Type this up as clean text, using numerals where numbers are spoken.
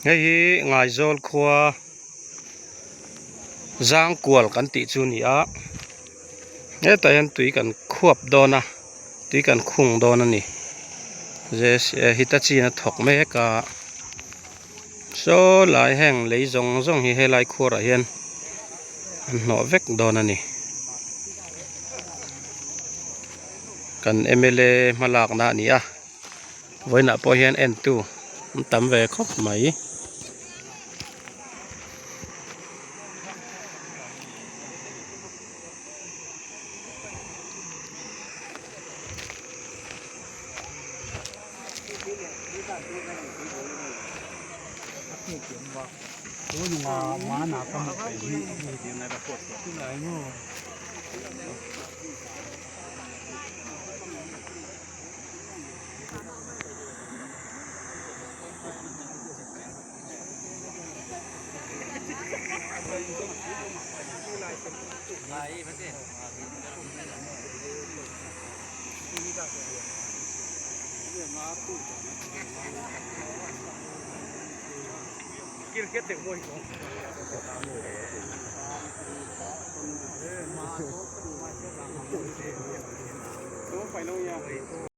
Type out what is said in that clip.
Hei hi Ngaizawl khua Zangkual kan tih chu a ni a hetah hian tui kan khuap dawn a tui kan khung dawn a ni Hitachi in a thawk mek a saw lai heng lei zawng zawng hi helai khuarah hian an hnawh vek dawn a ni kan mla hmalakna a ni a. Vawiinah pawh hian entu an tam ve khawp mai.